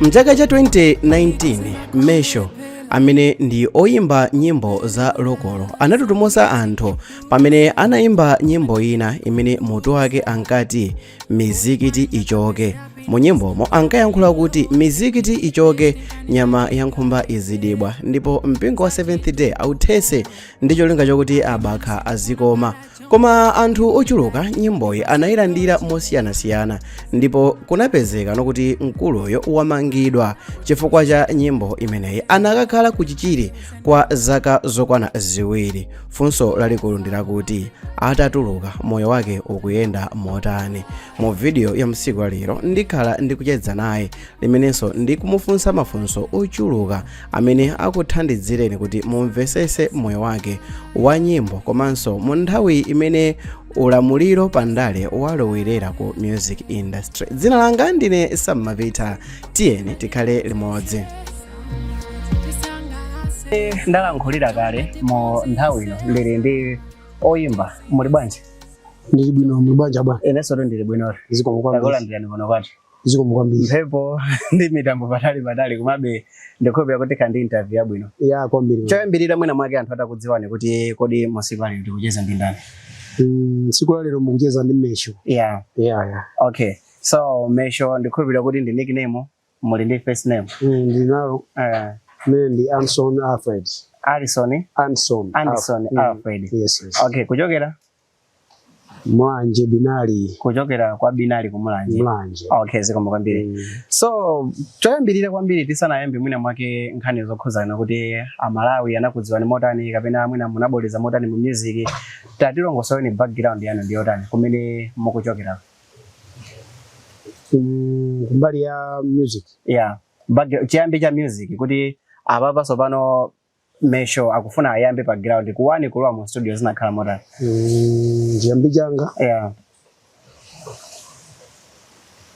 Mchaka cha 2019, Mesho, amene ndi oyimba nyimbo za lokolo, anatutumusa anthu pamene anayimba nyimbo ina imene mutu wake ankati "Mizikiti Ichoke". Mu nyimbomo ankayankhula kuti mizikiti ichoke, nyama ya nkhumba izidibwa, ndipo mpingo wa Seventh Day authese ndi cholinga chokuti abakha azikoma. Koma anthu ochuluka nyimboyi anayilandira mosiyanasiyana, ndipo kunapezeka nokuti mkuluyo wamangidwa chifukwa cha nyimbo imeneyi. Anakakhala ku Chichiri kwa zaka zokwana 2. Funso lalikulu ndi lakuti, atatuluka, moyo wake ukuyenda motani? Mu video ya msiku wa lero ndikhala ndikucheza naye, limenenso ndikumufunsa mafunso ochuluka amene akuthandizireni kuti mumvesese moyo wake wa nyimbo, komanso mu nthawi imene ulamuliro pandale walowerera ku music industry. Dzina langa ndine Sammapita, tiyeni tikhale limodzi. Ndalankhulira kale, mu nthawi ino ndili ndi oyimba. Muli bwanji? Ndili bwino, muli bwanji bwana? Inenso ndili bwino. Zikomo kwambiri. Takulandirani kuno kwathu. Zikomo kwambiri. Mphepo ndi mitambo patali patali, komabe ndikhulupirira kuti kandi interview yabwino. Ya, kwambiri. Choyambirira, mwina mwake anthu atakudziwani kuti kodi masiku alero tikucheza ndi ndani? Tsiku la lero mukucheza ndi Mesho. Yeah. Okay, so Mesho, ndikhulupirira kuti ndi nickname, muli ndi first name? Ndinalo. Mene ndi Anson Alfred. Alison? Anson. Anderson. Alfred. Yes. Okay, kuchokera? Mulanje, Binali. Kuchokera kwa Binali, kumulanje. Mulanje. Okay, zikomo kwambiri. So choyambirira kwambiri, tisanayambe mwina mwake nkhani zokhuzana kuti Amalawi anakudziwani motani kapena mwina munaboleza motani mu music, tatilongosoleni background yanu ndi yotani, kumene mukuchokera. Kumbali ya music? Yeah, background, chiyambi cha music, kuti apapa tsopano Mesho akufuna ayambe pa ground kuwani, kulowa mu studio, zinakhala motani? Chiyambi changa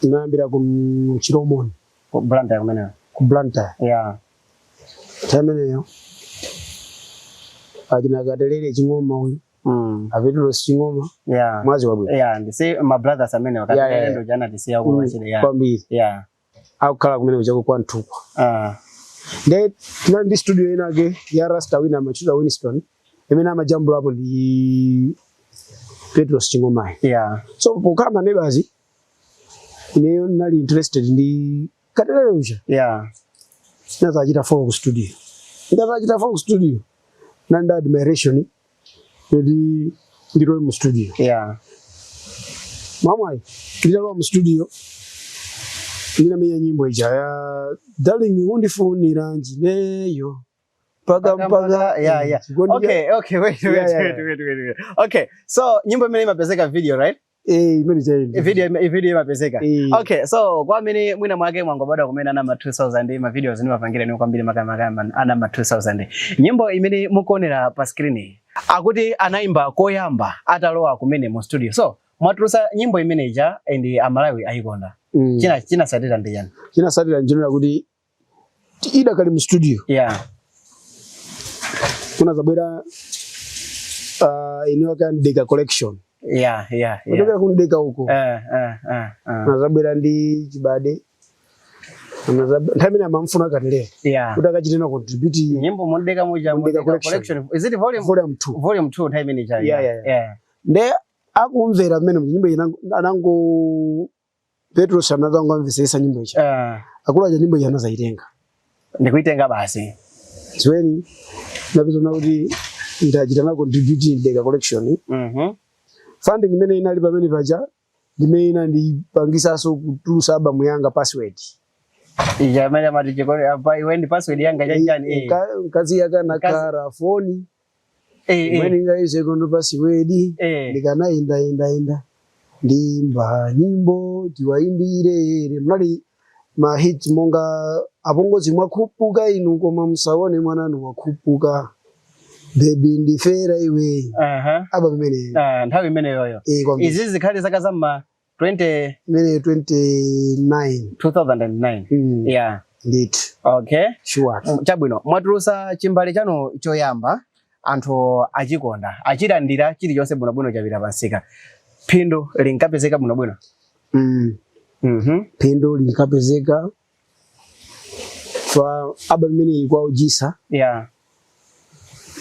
tinayambira ku Chilomoni. Ku Blantyre kumeneko? Ku Blantyre. Nthawi imeneyo achina Katelere Ching'oma uyu, Apetros Ching'oma. Mwazi wabwino. Yeah, ndisi my brothers amene wakati ndo jana tisiya kuwachire, yeah. Kwambiri. Akukhala kumene kuchako kwa Nthukwa. Nde tinali ndi studio inake ya rasta wina amachita Winston, imene amajambulapo ndi Petros Ching'omayi. So pokhala ma neighbors, ineyo ndinali interested ndi Katelere uja. Ndinazachita follow ku studio. Ndazachita follow ku studio, nandi admiration yoti ndilowe mu studio. Mwamwayi nditalowa mu studio, ndinamenya nyimbo ija ya "Darling undifunira njineyo mpaka mpaka". Chikondi. Okay, wait, wait, wait, wait, wait, wait. Okay, so nyimbo imene imapezeka video, right? Eh, imene chayi. Video imapezeka. Eh. Okay, so kwa amene mwina mwake mwangobadwa kumene ana ma 2000, ma videos ndimapangira ni kwambiri makamaka ana ma 2000. Nyimbo imene mukuonera pa screen akuti anaimba koyamba atalowa kumene mu studio. So mwatulusa nyimbo imene ija and Amalawi ayikonda. China satira ndi chani? Chinasatira njenera kuti idakali mu studio, kuna zabwera iniwaka Ndeka Collection. Kuchokera ku Ndeka uko. Nazabwera ndi Chibade. Nthawi imene amamfuna Katelere kuti akachite na contribute nyimbo mundeka muja. Mundeka Mundeka Collection. Collection. Is it volume Volume 2. Volume 2 nthawi imene ija. Yeah. Nde akumvera mmene nyimbo ina anango Petros anazangomvesesa nyimbo ichi. Akulu aja nyimbo iyi anazaitenga. Ndikuitenga basi. Ziweni napeza kuti ndachita na contribute Ndeka Collection. Funding imene inali pamene paja ndimene inandipangisaso kutulusa album yanga Password. Ija amene amati chikole apa, iwe ndi password yanga chanchani, eh. Mkazi yakanakara foni imene ingaize kondo password, ndikanayenda yenda yenda ndimba nyimbo tiwaimbire. Munali ma hits monga "Apongozi mwakhupuka inu koma musaone mwananu wakhupuka", "Baby ndifera iwe". Aba pamene Ah, nthawi imeneyoyo. Eh, kwambiri. Izi zikhale zaka za ma 20 Imene 29. 2009. Ndithu. Sure. Chabwino, mwatulusa chimbale chanu choyamba, anthu achikonda, achilandira, chilichonse bwinobwino, chapita pansika. Phindu linkapezeka bwinobwino? Phindu linkapezeka. Fa album imeneyi kwa OG Issa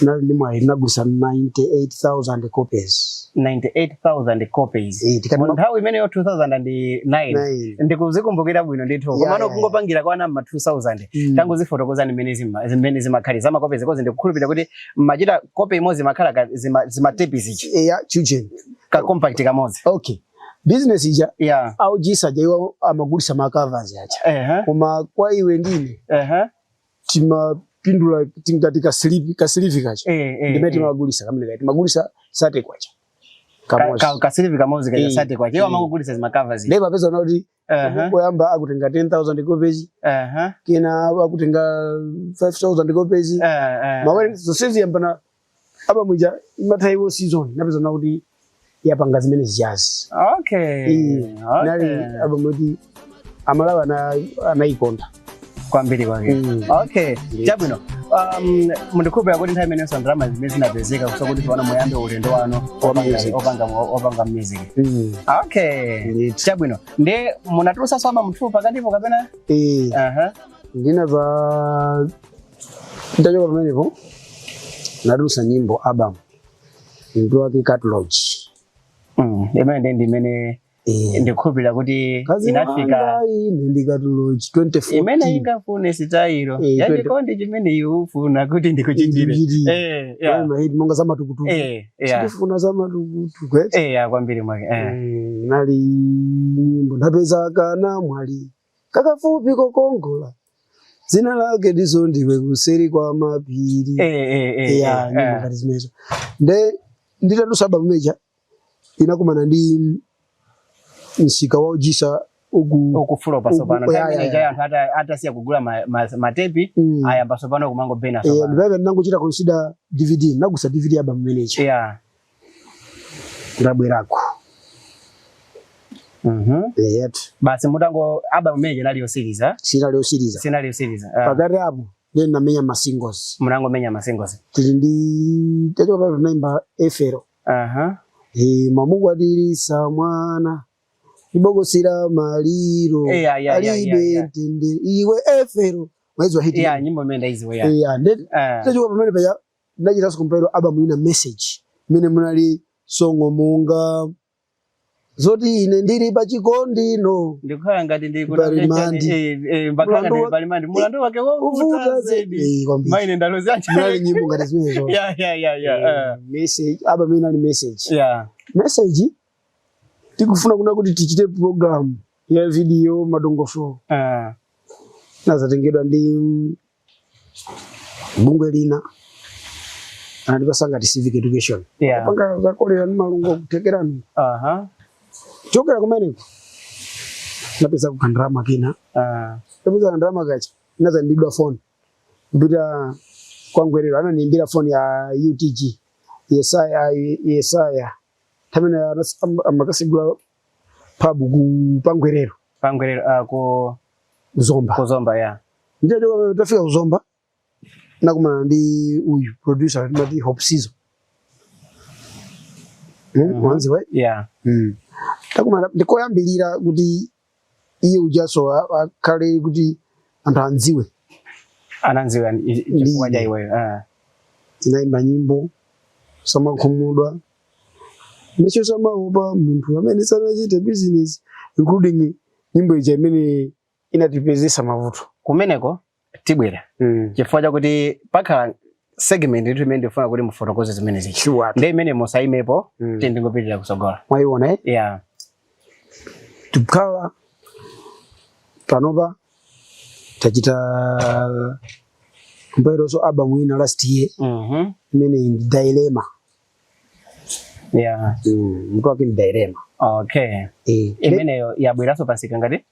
nali ndi mwayi, tinagulisa 98,000 copies. 98,000 copies. Eh, tikati Mu nthawi imeneyo 2009. Nine. Ndikuzikumbukira bwino ndithu. Komano kungopangira kwana ma 2000. Tangozifotokozani zimene zimakhala za ma copies, kozi ndikukhulupirira kuti mmachita copy imodzi imakhala zima tape zichi. Ya children. Ka compact kamodzi. Okay, business ija OG Issa ja iwo amagulisa ma covers aja. Koma kwa iwe ndine timapindula tingati ka sleeve kacha. Ndimene timagulisa kamene kacha timagulisa 30 kwacha kamodzi. Ka sleeve kamodzi kaja 30 kwacha. Iwo amangogulisa zima covers. Ndipo apeza kuti poyamba akutenga 10,000 copies, kena akutenga 5000 copies. Mawere zonsezi yambana album ija imatha iwo season napeza kuti yapanga zimene zijazi. Nali album kuti Amalawi anayikonda. Kwambiri kwake. Okay, chabwino. Mundikhulupirira kuti nthawi imenenso ndalama zimene zinapezeka kusa kuti pano muyambe ulendo wanu Wa music. Opanga music. Okay. Ndithu. Chabwino. Ndiye munatulusa album 2 pakatipo kapena? Eh, ndinabva ndachoka pamenepo natulusa nyimbo album mutu wake Catalogue. Imene ndiye ndimene ndikukhulupirira kuti Kazi inafika wanga ine ndi Catalogue 2014. Imene ingafune sitayilo yachikondi chimene iwe ufuna kuti ndikuchitire. Ndikuchitire. Ma hit monga za matukutuku. Sindifuna za matukutuku kwete. Yeah, kwambiri mwake. Nali nyimbo ndapeza kana mwali kakafupi kokongola dzina lake ndizo ndiwe kuseri kwa mapiri. Ya, nyimbo ngati zimenezo. Nde nditatulusa album imeja inakumana ndi msika wa OG Issa uku Ukufulopa sopano. Ya, Nthawi ya, imene ya. anthu atasiya kugula matepi ayamba sopano kumangobena sopano. Ndipamene ndinangochita consider DVD, nagusa DVD album manager. Ndabwerako. Yet. Basi mutango album imene inali yosiriza. Sinali yosiriza. Sinali yosiriza. Pakati apo then namenya ma singles. Munangomenya ma singles. Tili ndi tachoka pano tunaimba Efero. Mamukwatirisa mwana ibokosira maliro alibe mtendere iwe Efero mwezi wa hit. Yeah, nyimbo imene ndaiziwa ya. Yeah, then tachoka pamene paja ndachitanso compile album ina Message imene munali songo monga zoti ine ndili pachikondino Ndikukhala ngati ndili Palimandi. Mbakhala ngati Mulandu ndili palimandi. Mulandu wake wovuta uvuta zedi. zedi. Kwambiri. Maine ndalozi acha. Munali nyimbo ngati zimenezo. Message album ina ni Message. Message tikufuna kuna kuti tichite program ya video madongosolo. Nazatengedwa ndi bungwe lina anatipasa ngati civic education. Panga zakolera ndi malungo kutekerani. Chokera kumeneko napeza kukandrama kina. Napeza kandrama kacha nazaimbidwa phone kupita kwangwerero ananiimbira phone ya UTG Yesaya Yesaya tamene amakasigula pub ku Pangwerero. Pangwerero ku Zomba. Ku Zomba, yeah. Ndiye tafika ku Zomba nakumana ndi uyu producer timati Hope Season. Wanzi we? Yeah. Takumana ndikoyambilira kuti iye ujaso akhale kuti anthu andziwe. Ananziwe chifukwa cha iweyo. Tinaimba nyimbo samakhumudwa mecho samaopa munthu amene sanachite business, including nyimbo ija imene inatipezesa mavuto. Kumeneko tibwera chifukwa chakuti pakhala segment ndithu imene ndifuna kuti mufotokoze zimene zichi. Ndi imene musaimepo. Tindingopitirira kusogola. Mwayiona, eh? Yeah. Tikukhala panopa tachita compile album ina last year imene ndi Dilemma. Mutu wake ndi Dilemma. Imeneyo yabweranso pansika ngati?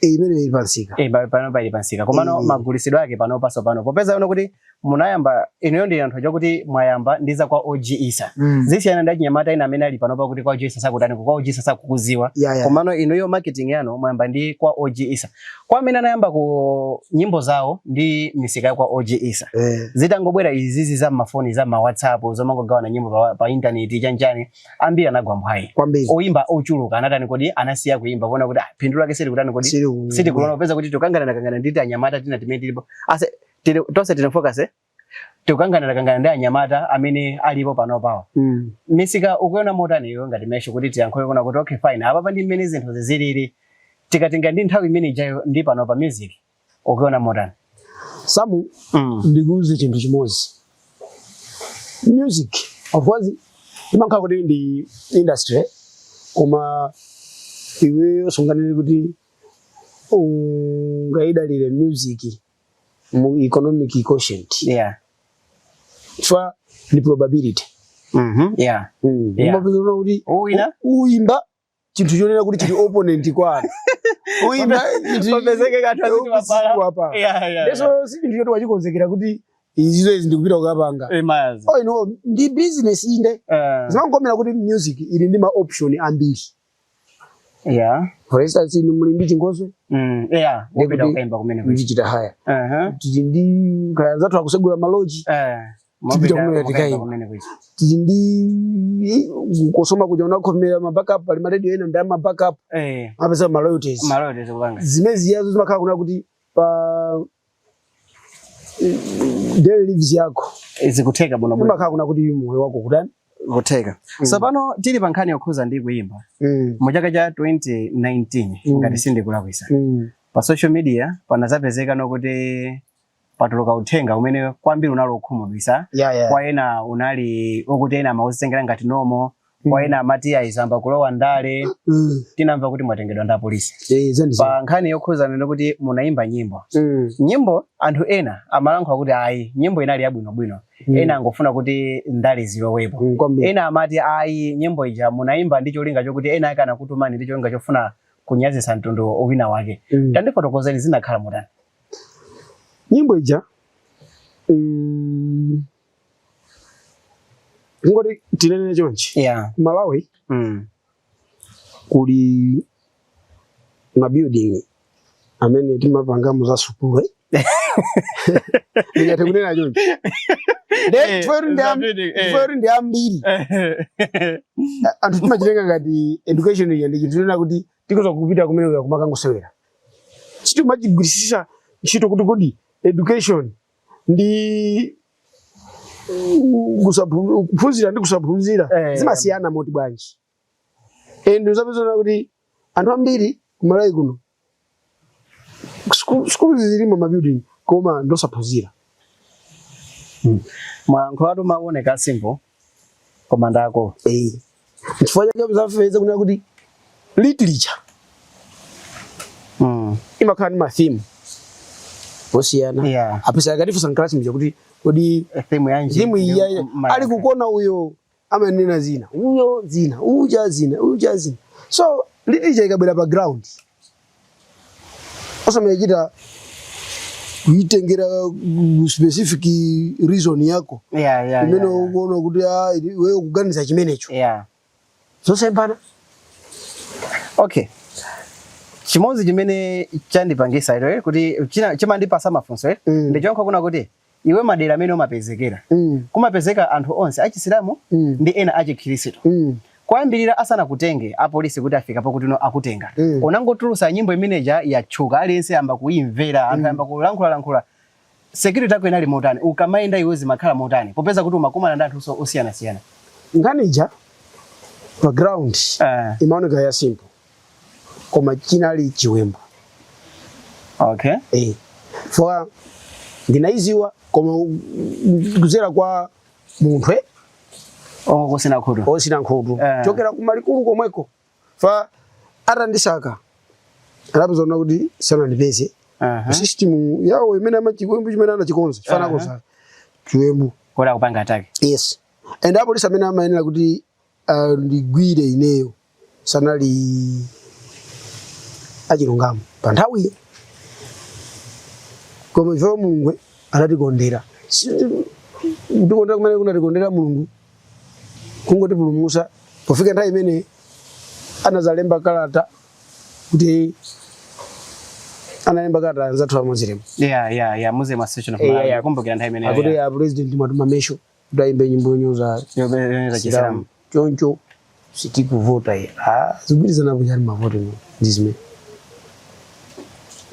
Imene ili pansika. Pano pali pansika. Komano magulisidwe ake pano paso pano. Popeza uno kuti munayamba inuyo ndi anthu chakuti mwayamba ndiza kwa OG Issa. Zisiyana ndi achinyamata ina amene ali panopa kuti kwa OG Issa sakutani, kwa OG Issa sakukuziwa. Komano inuyo marketing yanu mwayamba ndi kwa OG Issa. Kwa amene anayamba ku nyimbo zawo ndi misika ya kwa OG Issa. Zitangobwera izizi za mafoni, za ma WhatsApp, zomangogawana nyimbo pa internet chanjani, ambiri anagwa mphwayi. Kwambiri. Oyimba ochuluka anatani kodi anasiya kuimba kuona kuti phindu lake sili kutani kodi Sili Sitikuona upeza kuti tukangana kangana nditi anyamata tina timene tilipo ase tili tonse tili focus, eh? Tukangana kangana ndi anyamata amene alipo pano pawa. Misika ukuona motani iwe ngati Mesho, kuti tiyankhule kuna kuti okay, fine, apa ndi mmene zinthu zizilili, tikatenga ndi nthawi imene ijayo ndi pano pa music, ukuona motani? Samu, ndikuuze chinthu chimodzi. Music, of course, imakhala kuti ndi industry, koma iweyo sunganene kuti ungayidalire music mu economic quotient, chifukwa ndi probability. Umapeza kuti Uwina? Uyimba chinthu chonena kuti chili opponent kwanu, uyimba chinthu Popezeke kanthu aziti wapala. Wapala. Yeah. Ndeso si chinthu choti wachikonzekera kuti izizo izi ndikupita kukapanga. Mazi. Oh, ino ndi business inde. Zimangomera kuti music ili ndi ma option ambiri. For instance, inu muli ndi chingozwe, Wopita Ndikuti kukaimba kumene kuchi. ndichita haya. Tili ndi kaya zathu akusegula ma lodge, Mopita kumene kukaimba tikaimba. kumene kuchi. Tili ndi kusoma kuja unakhomera ma backup, pali ma radio ena ndi ama backup, amapeza ma royalties. Ma royalties kupanga. Zimene ziyazo zimakhala kuna kuti pa daily lives yako Zikutheka bwino bwino. imakhala kuna kuti moyo wako kutani. Kutheka. So pano tili pa nkhani yokhuza ndi kuimba. Mu chaka cha 2019, ngati sindikulakwisa, pa social media panazapezeka nokuti patuluka uthenga umene kwambiri unali okhumudwitsa. Kwa ena unali okuti ena amawuzitengera ngati nomo, kwa ena amati ayizamba kulowa ndale. Tinamva kuti mwatengedwa ndi apolisi Eh, zandi. pa nkhani yokhuzana nokuti munayimba nyimbo. Nyimbo, anthu ena amalankhula kuti ayi, nyimbo inali yabwinobwino, ena angofuna kuti ndale zilowepo. Kwambiri. Ena amati ayi, nyimbo ija munayimba ndi cholinga chokuti ena ake anakutumani ndi cholinga chofuna kunyazitsa mtundu wina wake. Tandifotokozeni, zinakhala motani? Nyimbo ija, ngoti tinene chonchi, Malawi kuli ma building amene timapangamo za sukulu, eh? Ndingathe kunena chonchi. Nde chifukwa choti ndi ambiri, anthu timachitenga ngati education ija ndi chinthu chonena kuti tikoza kupita kumene kumakangosewera. Sitimachigwirisisa ntchito kuti kodi education ndi kuphunzira ndi kusaphunzira zimasiyana moti bwanji. And uzapezana kuti anthu ambiri kumalawi kuno sukulu zilimo, ma building, koma ndosaphunzira. Mwalankhulatu maoneka simple, koma ndako. Eh, chifukwa chake muzapeza kunena kuti literature imakhala ndi ma theme osiyana. Apesa akatifunsa mklasi mja kuti kodi theme yanji? Theme iyi ali kukona, uyo amanena zina, uyo zina, uja zina, uja zina. So literature ikabwera pa ground, osamachita kuitengera specific reason yako imene ukuona kuti ah, iweyo kuganiza chimenecho, zosembana. Okay, chimodzi chimene chandipangisa ito kuti chimandipasa mafunso ndichonkho kuna kuti iwe madera amene umapezekera kumapezeka anthu onse achisilamu ndi ena achikhristu. Kwayambirira asanakutenge apolisi kuti afika pakuti no akutenga, unangotulusa nyimbo imeneja, yatchuka, aliyense amba kuimvera, anthu ayamba kulankhulalankhula. Security yako inali motani? Ukamayenda iwe zimakhala motani, popeza kuti umakumana ndi anthu osiyanasiyana? Nkhani ija pa ground imaoneka ya simple, koma chinali chiwembu. Eh, for ndinaiziwa koma kuzera kwa munthu ongokosena khutu. Osina nkhutu. Chokera kumalikulu komweko fa atandisaka anapeza kuti sanandipeze. System yawo imene amachiwembu chimene anachikonza chifana konza chiwembu Kodi akupanga attack? Yes, and apolisi amene amayenera kuti ndigwire ineyo sanali achilungamo pa nthawiyo, koma ife Mulungu anatikondera. Kutikondera kumene kunatikondera Mulungu kungotipulumutsa pofika nthawi imene anazalemba kalata, kuti analemba kalata anzathu a Muslim. Yeah, Muslim Association of Malawi. Kumbukira nthawi imeneyo. Akuti ya president mwatuma Mesho kuti ayimbe nyimbo yonyoza Yonyoza Chisilamu. --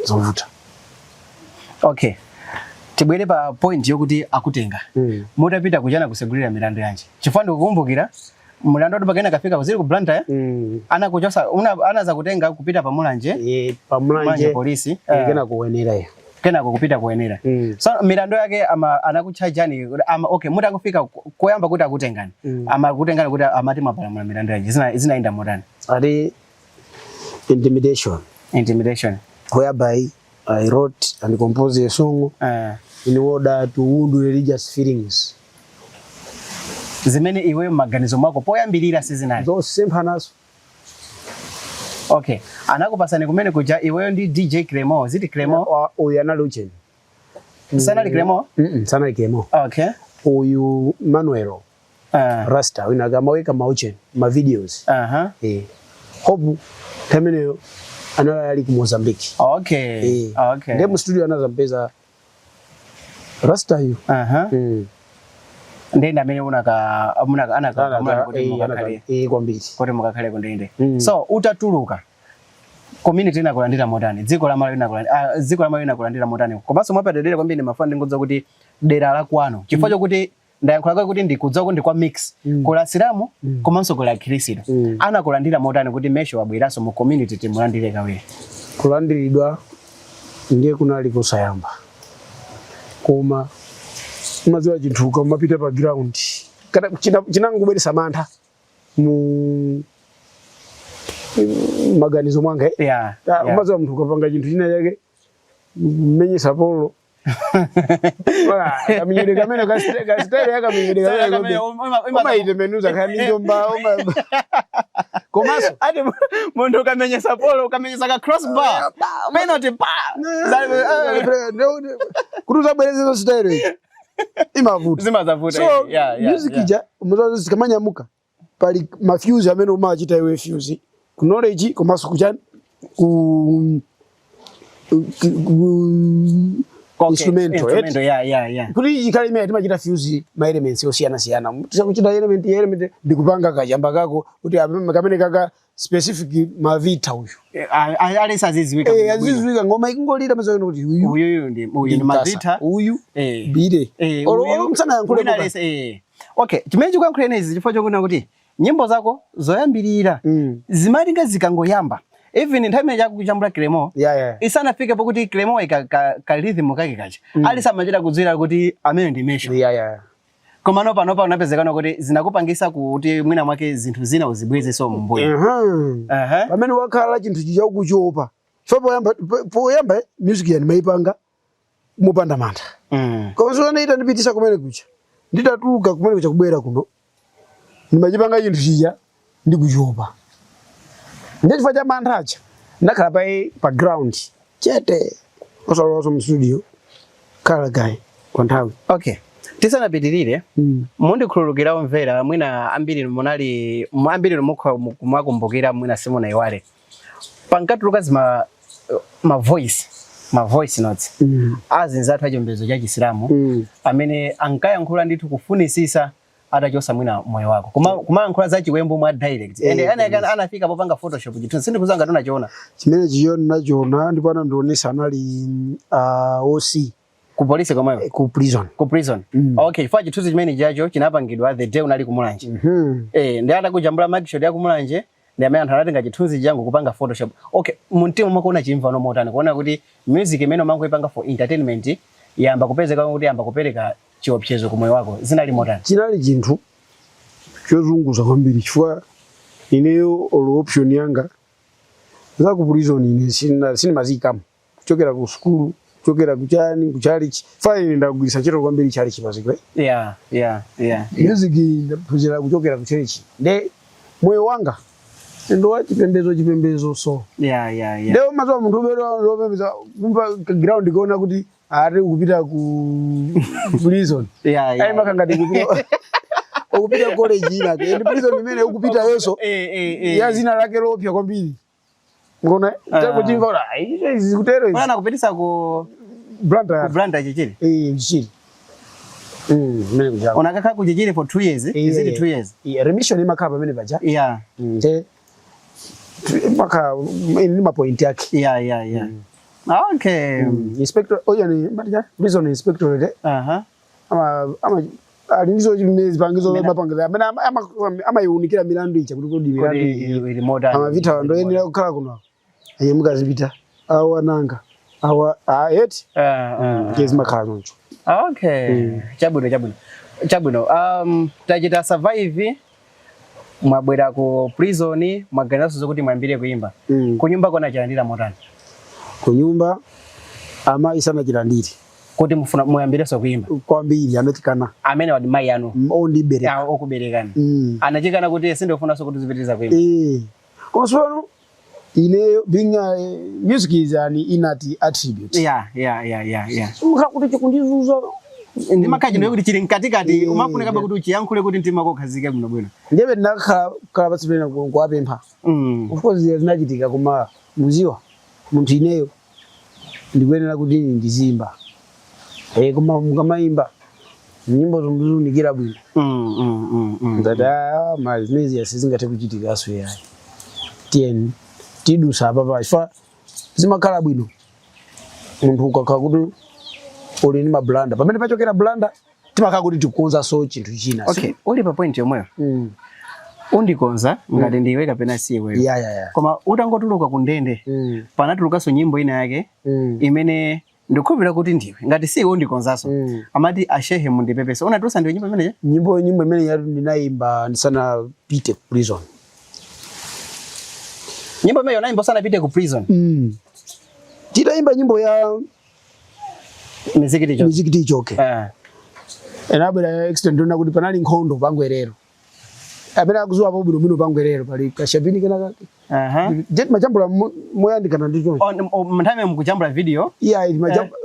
Zovuta. Okay, tibwere pa point yokuti akutenga. Mutapita kuchana kusegulira milandu yanji? Chifukwa ndikukumbukira mulandu watu pakena kafika kuziri ku Blantyre. Anakuchosa anaza kutenga kupita pa Mulanje. Eh, pa Mulanje. Mulanje polisi. Kena kuwenera ya. Kenako kupita kuwenera. So milandu yake ama anakuchajani ama, okay, mutakufika koyamba kuti akutengani, ama kutengani kuti amati mwapalamula milandu yanji? Zinaenda motani? Ati intimidation. Intimidation. Whereby I wrote and composed a song in order to wound religious feelings. Zimene iwe maganizo mwako poyambirira sizinali zosemphanaso. Okay, anakupasani kumene kuja iweyo ndi DJ Clemo, ziti Clemo? Uyu anali ucheni. Sanali Clemo? Sanali Clemo. Uyu Manuel Rasta wina akamaweka maucheni ma videos. Hope tameneyo anali ali ku Mozambique. Ndiye mu studio anazampeza Rasta yu. Ndende amene unaka munaka anaka munaka kuti mukakhale Kwambiri. Kuti mukakhale kundende. So utatuluka, community inakulandira motani? Dziko la Malawi inakulandira, dziko la Malawi inakulandira motani? Komanso mwapadedera kwambiri mafana ndingodza kuti dera la kwano, chifukwa chokuti ndayankhula kwake kuti ndikudza kuti ndi kwa mix, kula Asilamu komanso kula Akhristu, anakulandira motani kuti Mesho wabweranso mu community, timulandire kawiri? Kulandiridwa ndiye kunali kusayamba, koma umadziwa chinthu ukamapita pa ground kana chinangobweretsa mantha mu maganizo mwanga, eh? Ah, umadziwa munthu ukapanga chinthu china chake mmenyesa polo, kamenyedwe kamene kasitele yakamenyedwe kamene umaitemenuza kaya njomba komanso Ati munthu ukamenyesa polo, ukamenyesa ka crossbar, penalty pa. Kuti uzabwereze style ichi imavuta. Zimazavuta. So music ija muzazi zikamanyamuka pali ma fuse amene umachita iwe, fuse ku knowledge komanso kuchani ku instrumental, Instrumental, right? Yeah. Kuti ikhale imene timachita fuse ma elements osiyana siyana, tisakuchita element element ndikupanga kachamba kako kuti kamene kaka specific mavita uyu. Alesi aziziwika. Eh, aziziwika, ngoma ikungolira mazoona kuti uyu Uyu ndi uyu ndi Mkasa. mavita. Uyu bire. Olo msana yankhule. Wina alesi, eh. Okay, chimene chikuyankhula izi chifukwa chokuona kuti nyimbo zako zoyambirira zimalinga zikangoyamba, even nthawi imene chakuchambula Clemo isanafike pokuti Clemo ika ka rhythm kake kacha, alisi amachita kudziwira kuti amene ndi Mesho. Komano panopa unapezekana kuti zinakupangisa kuti mwina mwake zinthu zina uzibweze so mumbuyo. Pamene wakhala chinthu chija ukuchiopa so poyamba music yani maipanga mopanda mantha, koma so ita ndipitisa kumene kucha, nditatuluka kumene kucha kubwera kuno, ndimachipanga chinthu chija ndikuchiopa. Ndiye chifukwa cha mantha aja ndakhala pa ground chete, osalowaso mu studio, khala gayi kwa nthawi. Okay, tisanapitirire, mundikhululukira omvera, mwina ambiri munali ambiri mwakumbukira, mwina simunaiwale, pankatuluka zima ma voice notes azinzathu achipembedzo cha Chisilamu amene ankayankhula ndithu kufunisisa atachosa mwina moyo wako, kumayankhula za chiwembu mwa direct and anafika popanga Photoshop chithunzi, sindikudziwa ngati unachiona. Chimene chiyo ndinachiona, ndipo anandionesa anali OC. Ku polisi komweko? Ku prison. Ku prison. Okay, chifukwa chithunzi chimene chacho chinapangidwa the day unali kumulanje. Eh, ndi atakujambula mugshot ya kumulanje, ndi amene anthu anatenga chithunzi changu kupanga Photoshop. Okay, mumtima mwako unachimva no motani kuona kuti music imene umangoipanga for entertainment yamba kupezeka kuti yamba kupereka chiopsezo ku moyo wako? Zinali motani? Chinali chinthu chozunguza kwambiri, chifukwa ineyo olo option yanga za ku prison ine sinimaziyikamo, kuchokera ku sukulu, kuchokera kuchani, ku church fa ine ndagwiritsa ntchito kwambiri church pazikwe. Music ndaphunzira kuchokera ku church, nde moyo wanga ndo wa chipembedzo chipembedzo, so nde umadziwa munthu umene lopembedza kumva ground kuona kuti ari kupita ku prison, ayi makangati kupita ukupita college ina ndi prison imene ukupita yonso ya zina lake lopya kwambiri, ngona tangochimva kuti ayi izi zikutero izi. Mwana kupitisa ku Blantyre. Ku Blantyre, Chichiri. Eh, Chichiri, mmene kuja. Unakakhala ku Chichiri for 2 years? Is it 2 years? Yeah, remission imakhala pamene paja. Nde imakhala ndi ma point yake. Inspector oya ni matija prison inspectorate. Ama ali ndizo chimene zipangizo mapangizo amene amayiwunikira milandu ija kuti kodi milandu Kodi iyi ili modern. Amavita ndoyenera kukhala kuno anyamuka zipita awa nanga awa eti ndiye zimakhala choncho. Okay. Chabwino, chabwino. Chabwino. Tachita survive, mwabwera ku prison, mwaganiranso zokuti mwayambire kuimba. Kunyumba kona chilandira motani? Kunyumba amayi sanachilandire. Kuti mufuna muyambirenso kuimba. Kwambiri anachikana. Amene wadi mayi anu. Ondibereka. Ya, okuberekani. Anachikana kuti sindofunanso kuti uzipitiriza kuimba. Eh. Koma tsopano ineyo being a, music is an innate attribute. Mukha kuti chikundizuza. Ndi makhaji ndiye kuti chili mkatikati, umafunika kuti uchiyankhule kuti mtima wako ukhazike bwino bwino. Ndiye ndinakhala khala pasi pena kuwapempha. Of course zinachitika, koma muziwa munthu ineyo ndikuyenera kuti ndizimba. Koma mukamayimba nyimbo zomuzunikira bwino. Ngati ma zimene sizingathe kuchitikaso yayi. Tiyeni tidusa apa pa chifukwa zimakhala bwino munthu ukakhala kuti uli ndi ma blunder, pamene pachokera blunder timakhala kuti tikukonzanso chinthu china. Okay, uli pa point yomweyo. Undikonza ngati ndiwe kapena si iweyo. Ya. Koma utangotuluka ku ndende, panatulukanso nyimbo ina yake imene ndikukhulupirira kuti ndiwe. Ngati si iwe undikonzanso. Amati ashehe mundipepese. Unatulusa ndiwe nyimbo imeneyo? Nyimbo imene yatu ndinayimba ndisanapite ku prison. Nyimbo imeneyo unayimba usanapite ku prison. Titayimba nyimbo ya Mizikiti icho. Mizikiti ichoke. Inabwera accident ona kuti panali nkhondo pangwerero. Amene akuzuwa apo bwinobwino pangwerero pali kashebini kena kake. Jet majambula moyandikana ndi choncho. Oh, nthawi mukujambula video. Yeah, ili majambula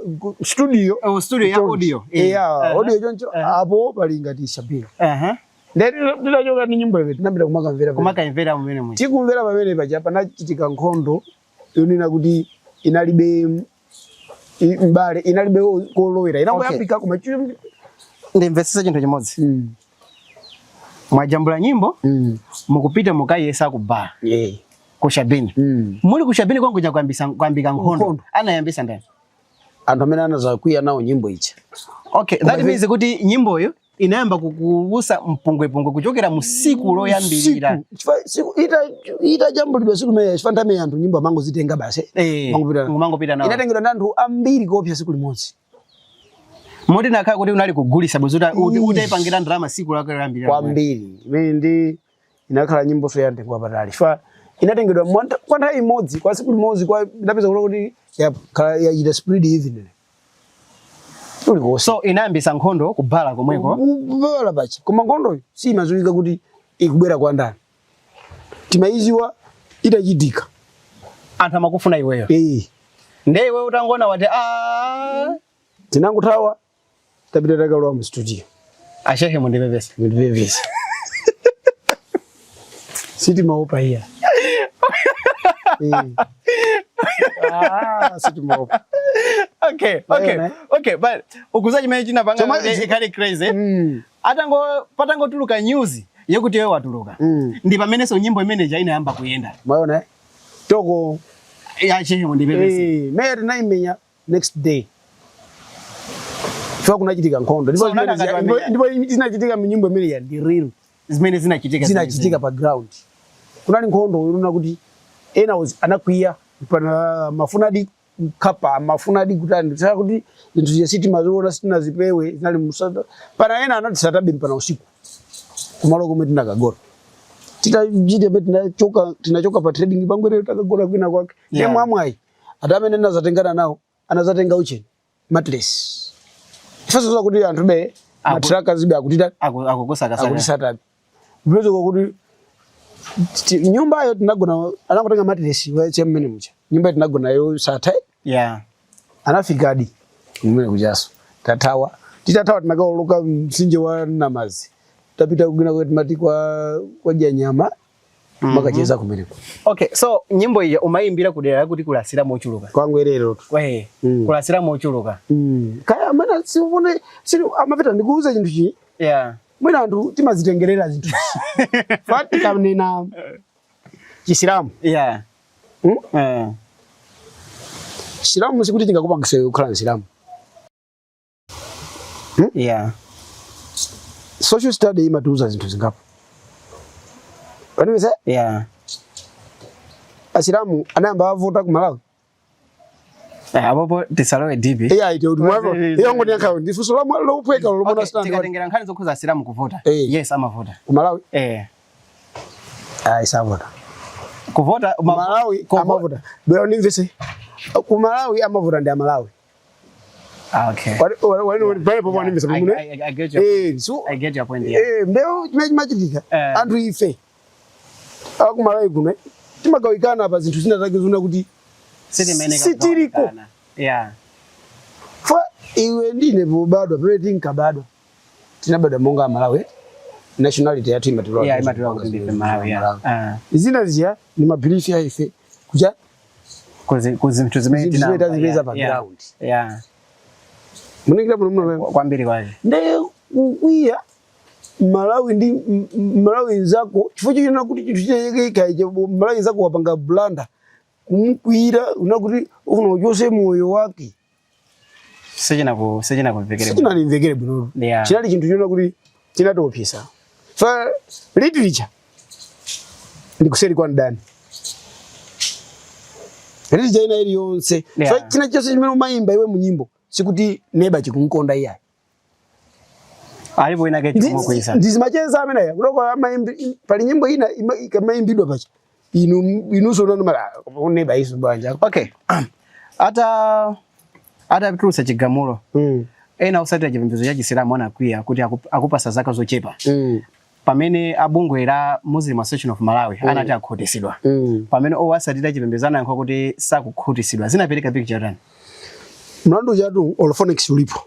studio. Oh, studio ya Choncho. audio. Yeah, audio choncho apo pali ngati shabini. Ndiye titachoka ndi nyimbo iwe tinapita kumakamvera. Kumakamvera mumene mwe. Tikumvera pamene paja panachitika nkhondo yonena kuti inalibe mbale, inalibe kolowera. Inangoyambika koma Ndimvetsese chinthu chimodzi. Mwajambula nyimbo, mukupita mukayesa ku bar. Ku Shabini. Muli ku Shabini kwangu cha kuambika nkhondo. Nkhondo. Anayambisa ndani? Anthu amene anazakwiya nawo nyimbo ichi. Okay, that means kuti nyimboyo inayamba kukubusa mpungwepungwe kuchokera mu siku loyambirira. Siku, siku itajambulidwa siku imene chifukwa nthawi anthu nyimbo amangozitenga basi. Mangopita nawo. Mangopita nawo. Inatengedwa ndi anthu ambiri kuopsa siku limodzi. Moti nakhala kuti unali kugulisa bwezi utayipangira ndalama siku lake loyambirira. Kwambiri. Imene ndi inakhala nyimbo so ya mtengo wapatali. Chifukwa inatengedwa kwa nthawi imodzi, kwa siku limodzi, kwa inapeza kuti yakhala yachita spread even. Ulikonse. So inayambisa nkhondo kubala komweko. Kubala pachi. Koma nkhondoyo si imadziwika kuti ikubwera kwa ndani. Timayiziwa itachitika. Anthu amakufuna iweyo. Ndiye iwe utangona wati a Tinangothawa tapita takalowa mu studio. Ashehe mundipepese. Mundipepese. Sitimaopa iya. Sitimaopa. Okay. Mayona, eh? Okay, but ukuza chimene chinapanga Choma- ikhale crazy. Atango patangotuluka news yekuti iwe watuluka. Ndi pamenenso nyimbo imeneja inayamba kuyenda. Mayona, eh? Toko. Ya shehe mundipepese. Meya tinaimenya next day. Chifukwa kunachitika nkhondo. Ndipo So, unali zimene ngati wamenya. ndipo zinachitika mnyimbo imene ya ndi real. Zimene zinachitika. Zinachitika pa ground. Kunali nkhondo yonena kuti ena anakwiya pana mafunadi kapa mafunadi kutani saka kuti zinthu zija sitimaziona sitinazipewe zinali musata pana ena anati satabe mpana usiku kumalo komwe tinakagona titachite pe tinachoka pa trading pangwere takagona kwina kwake yeah. Mwamwayi ati amene anazatengana nawo anazatenga ucheni mattress ifeso kuti anthu be matraka zibe akutita Akukusakasaka. Akutisatabe Mwezo kwa kuti nyumba yo tinagona anangotenga mattress wache mmene mucha nyumba tinagona yo satha Anafika adi mmene kujaso tatawa titatawa tinakaoloka mtsinje wa Namazi tapita kugina kwetu mati kwa janyama makacheza kumeneko. Okay, so nyimbo iyi umayimbira kudera kuti kulasira mochuluka. Kwangwerero tu. Kwe, kulasira mochuluka. Kaya amana sione si amapita ndikuuza chinthu chi. Mwina anthu timazitengerera zinthu. Fati kanena Chisilamu. Chisilamu sikuti chingakupangise kukhala Msilamu. Yeah. Social study imatiuza zinthu zingapo. Panimese Asilamu anayamba avota ku Malawi. Eh, apopo tisalowe deep. Iya, ite kuti mwavo. Iyo ngoni yankhayo ndi funso la lophweka lomwe Okay, understand. tikatengera nkhani zokhuza Asilamu kuvota. Eh. Yes, amavota. Ku Malawi Eh. ayi, savota. Kuvota Ku Malawi amavota. Bwera ndimvese. Ku Malawi amavota ndi Amalawi. Ah, okay. Wali pale popo ndimvese pamune. I get your Eh, so I get your point, yeah. Eh, mbeu chimene chimachitika anthu ife aku Malawi kuno timagawikana pa zinthu zina zake zuna kuti Sitimene Sitiriko. kugawikana. Yeah. Fa iwe ndine pobadwa, pamene tinkabadwa, tinabadwa monga Amalawi, nationality yathu imatilola Yeah, imatilola kuti ndife Malawi, yeah. Ah. Zina zija ni ma belief ya ife kuja Kuzi zinthu zimene zinthu zimene tinamva, tazipeza pa ground. Muningira muno muno. Kwambiri kwake. Nde kukwiya Malawi ndi Malawi nzako chifukwa china kuti chinthu chinachake kaije Malawi nzako wapanga blunder, kumukwira una kuti ufuna uchose moyo wake. Sichina kumvekere. Sichinanimvekere bwino. Chinali chinthu chona kuti chinatiopsesa. Fa literature ndi kuseri kwa mdani, literature ina iliyonse. Fa china chonse chimene umayimba iwe mu nyimbo sikuti neba chikunkonda iyayi. Alipo ina ke chimokwisa. Ndizimacheza amene aya kuloko amayimbi pali nyimbo ina ikamayimbidwa pacha inu inunso nanu mala neba isu banja. Okay. Ata atatulutsa chigamulo. Ena osatira chipembedzo cha Chisilamu anakwiya kuti akupasa zaka zochepa. Pamene abungwe la Muslim Association of Malawi anati akhutisidwa. Pamene owasatira chipembedzo anayankha kuti sakukhutisidwa. Zinapereka picture tani? Mlandu chatu Holophonics ulipo.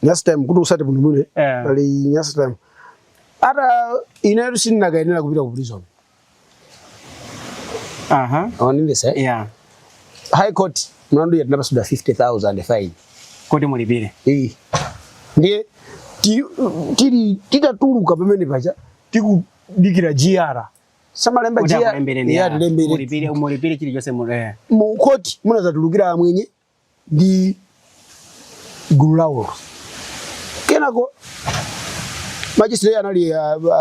Last time kuti usati bwino bwino pali last time. Ata inetu sindinakayenera kupita ku prison. Awandimvesa? Yeah. High Court mlandu yatinapasudwa 50,000 fine. Kuti mulipire. Eh. Ndiye tili titatuluka pamene pacha tikudikira GR. Samalemba Kuti GR. akulembereni, Yeah, yeah. tilembere. Mulipire chilichonse mu. Mu court munazatulukira amwenye ndi gulu lawo. Kenako magistrate anali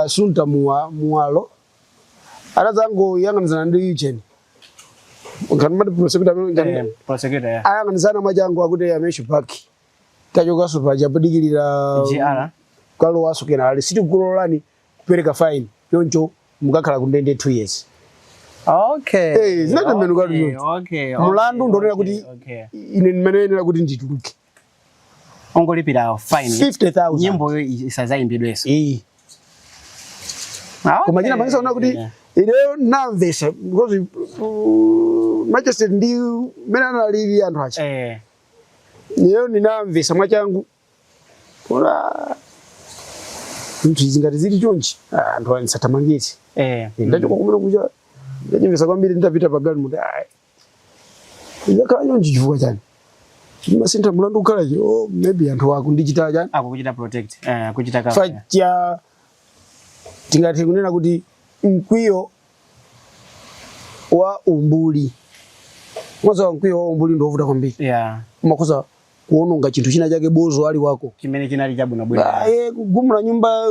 Sunta Muwalo atazangoyang'anizana ndi Eugene. Nkanimati prosecutor amene Eh, prosecutor, yeah. Ayang'anizana mwachangu akuti amesho paki. Tachokaso paja podikirira GR. kalowaso kena ali sitikulolani kupereka fine choncho mukakhala kundende 2 years. Okay. Eh, zinatembenuka choncho. Mulandu ndonena kuti ine ndimayenera kuti ndituluke. Ongolipira fine. 50,000. Nyimbo iyo isazayimbidwenso. Eh. Okay. Koma china pangisa ona kuti ineyo namvesa because Manchester ndi mene analili anthu acha. Ineyo ndinamvesa mwachangu. Ora nthu izi ngati zili chonchi, anthu anisathamangitse. Ndachoka kumene kucha ndachimvesa kwambiri nditapita pa galimoto. Ai. Ndakhala chonchi chifukwa chani? Masintha mulandu kukhala chi, oh, maybe anthu akundichita chani? Akukuchita protect. Kuchita cover. Facha tingathe kunena kuti mkwiyo wa umbuli. Kwanza mkwiyo wa umbuli ndio uvuta kwambiri. Umakhoza kuononga chinthu china chake bozo ali wako. Chimene chinali chabwino bwino. Ah, kugumula nyumba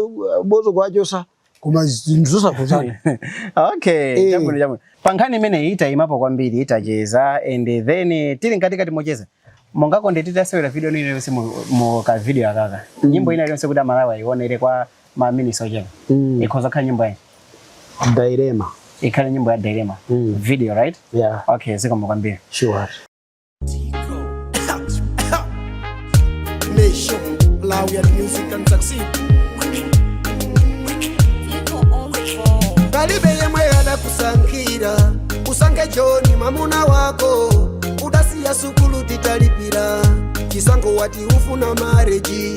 bozo kwachosa koma zinthu zosakuzana. Okay, chabwino chabwino. Pa nkhani imeneyi itayimapo kwambiri itacheza and then tili mkatikati mocheza. Mungakonde titasewera video ino iliyonse mu ka video akaka. Nyimbo ina iliyonse kuti Amalawi ayionere kwa ma minutes ochepa. Ikhoza kukhala nyimbo yanji? Dilemma. Ikhale nyimbo ya Dilemma. Video, right? Yeah. Okay, zikomo kwambiri. Sure. Nation, allow your music and succeed. Kalibe yemwe adakusankhira usange Joni mamuna wako udasiya sukulu titalipira chisango wati ufuna marriage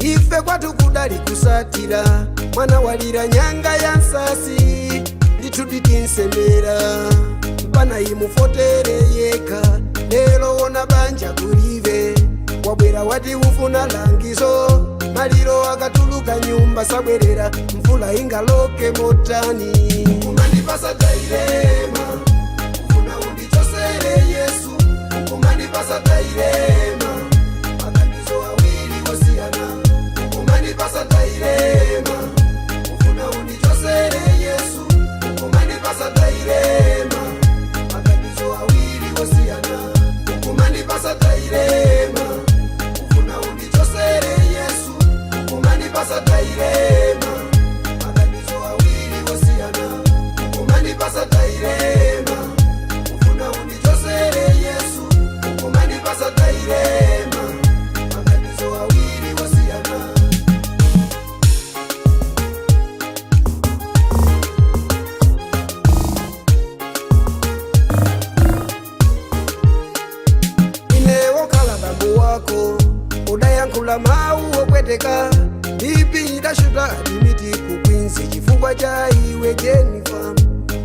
ife kwatu kudali kusatira mwana walira nyanga ya nsasi ndithu titinsemera mpana imufotere yekha lero wona banja kulive wabwera wati ufuna langizo maliro akatuluka nyumba sabwerera mvula ingaloke motani kumandipasa dilemma ufuna undichosere Yesu kumandipasa Ukumanipasa dilemma, maganizo awiri osiyana. Ukumanipasa dilemma, ufuna undichosere Yesu. Ukumanipasa dilemma, maganizo awiri osiyana. Ukumanipasa dilemma, ufuna undichosere Yesu. Ukumanipasa dilemma, maganizo awiri osiyana. Ukumanipasa dilemma, ufuna undichosere Yesu. Ukumanipasa dilemma, maganizo awiri osiyana. Inewo kala bambo wako udayankhula mawu opweteka, BP idashuta admit ku Queens chifukwa cha iwe Jennifer.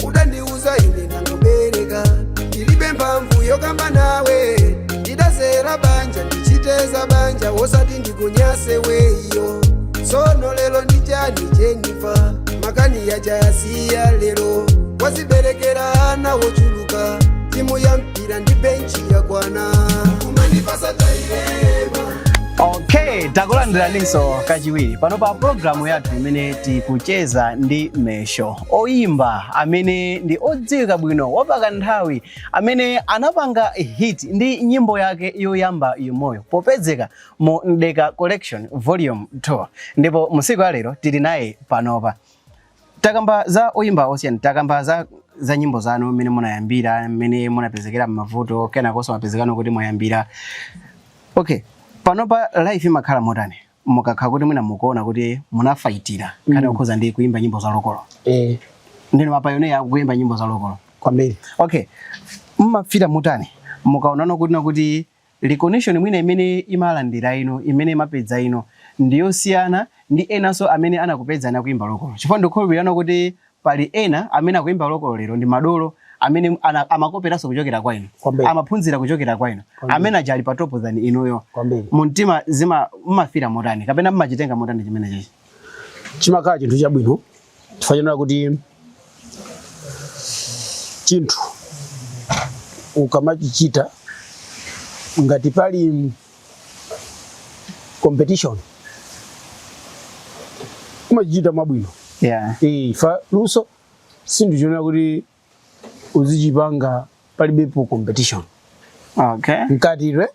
Udandiuza ine ndangobereka, ndilibe mphamvu yokamba nawe. Ndidazera banja ndichiteza banja, wosati ndikunyase weiyo. Tsono lero ndichani Jennifer? Makani yachayasiya lero, waziberekera ana wochuluka, timu ya mpira ndi benchi yakwana. Kumandipasa dilemma. Okay, takulandiraninso kachiwiri pano pa programu yathu imene tikucheza ndi Mesho, oyimba amene ndi odziwika bwino wapakanthawi, amene anapanga hit ndi nyimbo yake yoyamba Yumoyo popezeka mu Mdeka Collection Volume 2, ndipo musiku alero tili naye panopa. Takamba za oyimba osiyana, takamba za nyimbo zanu, mmene munayambira, mmene munapezekera m'mavuto, kenakonso mapezekano kuti mwayambira. Okay, panopa life imakhala motani mukakhala kuti mwina mukuona kuti munafayitira nkhani yokhuza ndi kuimba nyimbo za lokolo? Ndinu ma pioneer kuimba nyimbo za lokolo. Kwambiri. Okay, mmafira motani mukaonano kuti nakuti recognition mwina imene imalandira ino, imene imapedza ino, ndiyosiyana ndi enanso amene anakupedzani akuimba lokolo? Chifukwa ndikukhulupirira kuti pali ena amene akuimba lokolo lero ndi madolo amene amakoperanso kuchokera kwa inu, Kwambiri. amaphunzira kuchokera kwa inu, amene aja ali pa top than inuyo. Kwambiri. Mumtima zima mmafira motani kapena mmachitenga motani chimene chichi? Chimakhala chinthu chabwino chifukwa chonena kuti chinthu ukamachichita ngati pali competition, umachichita mwabwino. Fa luso sinthu chonena kuti uzichipanga palibepo competition mkati re.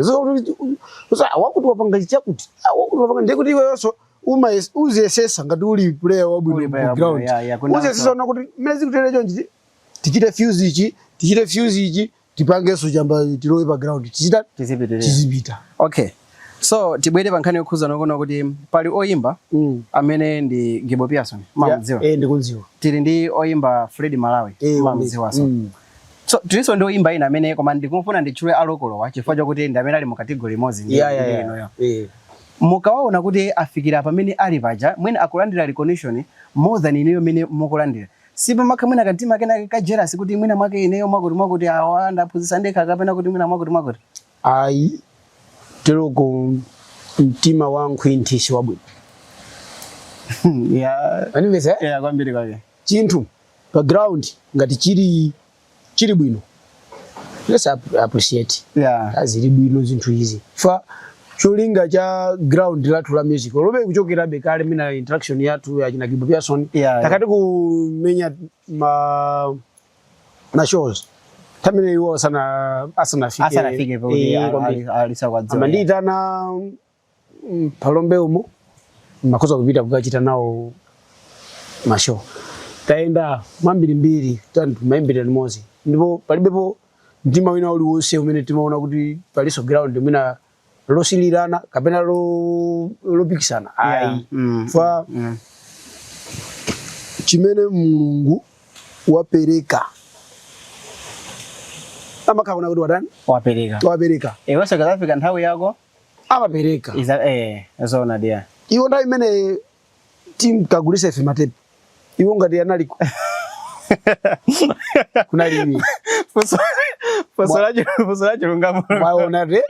So wakuti wapanga chakuti, wakuti wapanga, ndiye kuti iweyonso uziyesesa ngati uli player wabwino Uli player ku ground. wabwino, yeah, kuna Uziyesesa ona kuti mmene zikutere chonchi, tichite fuse ichi, tichite fuse ichi, tipangenso chamba, tilowe pa ground, tichita Tizipitirira. Tizipita. Okay, so tibwere pa nkhani yokhuza nokuona kuti pali oyimba amene ndi Gibo Pearson, mamudziwa? Eh, ndikunziwa. Tili ndi oyimba Fred Malawi, mamudziwaso? So tilinso ndi oyimba ina amene, koma ndikumfuna nditchule alokolowa chifukwa chokuti ndi amene ali mu category imodzi ndi ndi inuyo. Mukawaona kuti afikira pamene ali paja, mwina akulandira recognition more than inuyo mene mukulandira, sipamakha mwina kantima kenake ka jealous kuti mwina mwake ineyo mwakuti mwakuti, awa ndaphunzitsa ndekha, kapena kuti mwina mwakuti mwakuti? Ayi, teroko mtima wa nkhwinthi si wabwino. Animvesa? Yeah, kwambiri kwake. Chinthu pa ground ngati chili bwino, let's appreciate. Azili bwino zinthu izi fa cholinga cha ground lathu la music lobe kuchokerabe kale, mina interaction yathu ya china Gibo Pearson, takati kumenya ma shows tamene iwo asanafike. Asanafike pakuti Kwambiri. alisakwadziwa. Amandiyitana palombe umo, makhoza kupita kukachita nawo ma show. Tayenda mwambirimbiri, maimbira limodzi, ndipo palibepo mtima wina uliwonse umene timaona kuti paliso ground mwina losilirana kapena lopikisana, ayi. Fa chimene Mulungu wapereka amakhala kuti watani? Wapereka. Wapereka. Iwenso ikazafika nthawi yako amapereka. Iza zona dia. Iwo nthawi imene timkagulisa ife matepe, iwo ngati analiko kunalibi. Funso la chilungamo. Mwaona te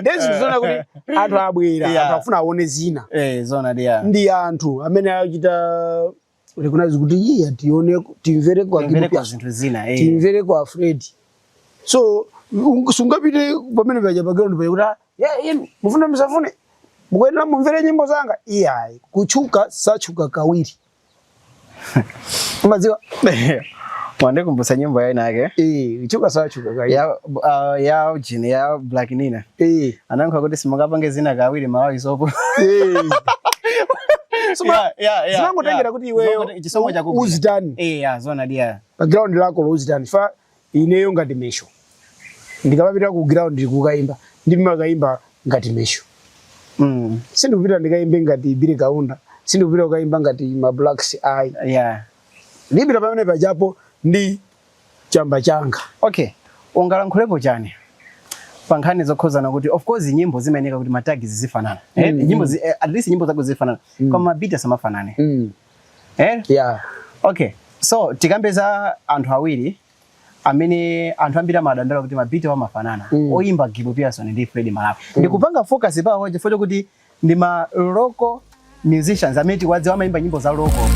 ndezi zona kuti anthu abwera, anthu afuna aone zina. Zona dia. Ndi anthu amene achita recognize kuti iye tione, timvere kwa Timvere Gibo kwa zinthu zina. Timvere kwa Fred. So Sungapite pamene paja pa ground paja kuti, "Ah, yeah, inu mufuna musafune, mukuyenera mumvere nyimbo zanga." Iyayi, kutchuka satchuka kawiri, umadziwa. Wandikumbutsa nyimbo ya inake. Eh, kutchuka satchuka kawiri. Ya ujini ya Black Nina. Anankha kuti simungapange zina kawiri Malawi sopo. Zimangotengera kuti iweyo Chisomo chakugwira. Uzitani. Eh, yeah, zona dia. Pa ground lako lozitani fa. Ineyo ngati Mesho, ndikamapita ku ground kukayimba, ndimakayimba ngati Mesho. Sindikupita ndikayimbe ngati Billy Kaunda, sindikupita kukayimba ngati ma Blacks, ayi. Ndipita pamene pajapo ndi chamba changa. Okay, ungalankhulepo chani pa nkhani zokhuzana kuti, of course, nyimbo zimayeneka kuti ma tag zizifanana, eh? Nyimbo at least nyimbo zako zizifanana, koma ma beat asamafanane, eh? Yeah. Okay, so tikambe za anthu awiri amene anthu ambiri amadandaula kuti ma beat amafanana, oyimba Gibo Pearson ndi Fred Malawi. Ndikupanga focus pawo chifukwa chokuti ndi ma local musicians amene tikuwadziwa, amayimba nyimbo za local.